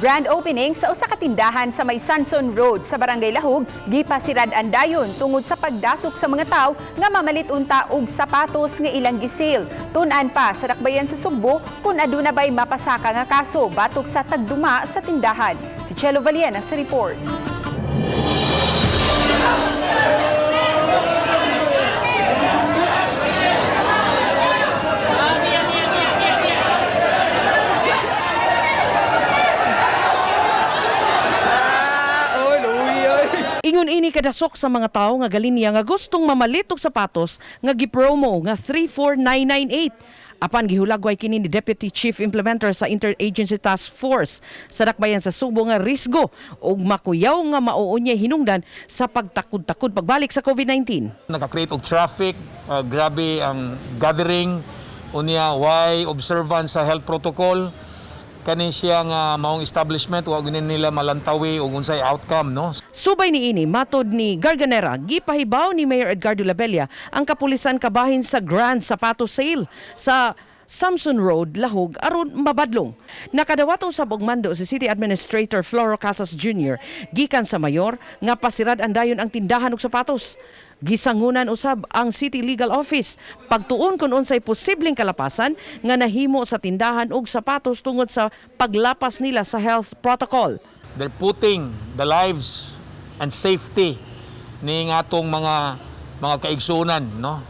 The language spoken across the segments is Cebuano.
Grand opening sa usa ka tindahan sa may Sanson Road sa Barangay Lahug gipasirad-an dayon tungod sa pagdasok sa mga tawo nga mamalit unta og sapatos nga ilang gi-sale. Tun-an pa sa dakbayan sa Sugbo kung aduna bay mapasaka nga kaso batok sa tagduma sa tindahan. Si Chelo Valiena sa report. Ingon ini kadasok sa mga tawo nga galinya nga gustong mamalit og sapatos nga gipromo nga 34998. Apan gihulagway kini ni Deputy Chief Implementer sa Interagency Task Force sa dakbayan sa Sugbo nga risgo og makuyaw nga mauunya hinungdan sa pagtakod-takod pagbalik sa COVID-19. Naka-create og traffic, grabe ang gathering, unya why observance sa health protocol. Kani siya nga maong establishment, wa gyud nila malantawi og unsay outcome, no? Subay niini, matod ni Garganera, gipahibaw ni Mayor Edgardo Labella ang kapulisan kabahin sa Grand Sapato Sale sa Samson Road, Lahug, aron mabadlong. Nakadawat usab og mando si City Administrator Floro Casas Jr. gikan sa mayor nga pasirad ang dayon ang tindahan og sapatos. Gisangunan usab ang City Legal Office pagtuon kung unsay posibleng kalapasan nga nahimo sa tindahan og sapatos tungod sa paglapas nila sa health protocol. They're putting the lives and safety ni atong mga kaigsunan, no,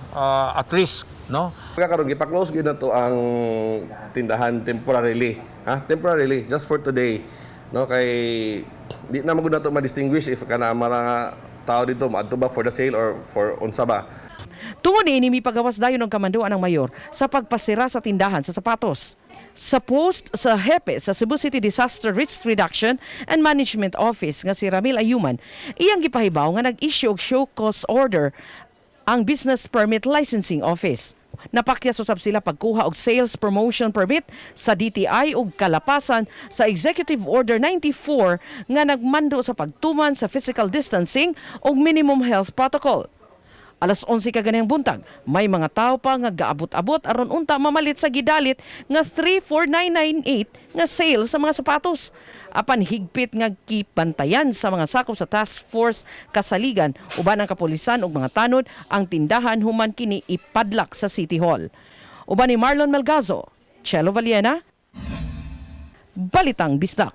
at risk, no? Karon gipa-close gyud nato ang tindahan temporarily, ha? Temporarily, just for today. No, kay di na magud nato ma-distinguish if kana mga tao dito maadto ba for the sale or for unsa ba. Tungod niini, mipagawas dayon ang kamanduan ng mayor sa pagpasira sa tindahan sa sapatos. Sa post sa hepe sa Cebu City Disaster Risk Reduction and Management Office nga si Ramil Ayuman, iyang gipahibaw nga nag-issue og show cause order ang Business Permit Licensing Office. Napakyas usab sila pagkuha og sales promotion permit sa DTI ug kalapasan sa Executive Order 94 nga nagmando sa pagtuman sa physical distancing ug minimum health protocol. Alas 11 kaganihang buntag, may mga tao pa nga gaabot-abot aron unta mamalit sa gidalit nga 34998 nga sale sa mga sapatos. Apan higpit nga gibantayan sa mga sakop sa task force kasaligan uban ang kapulisan ug mga tanod ang tindahan human kini ipadlak sa City Hall. Uban ni Marlon Melgazo, Chelo Valiena, Balitang Bisdak.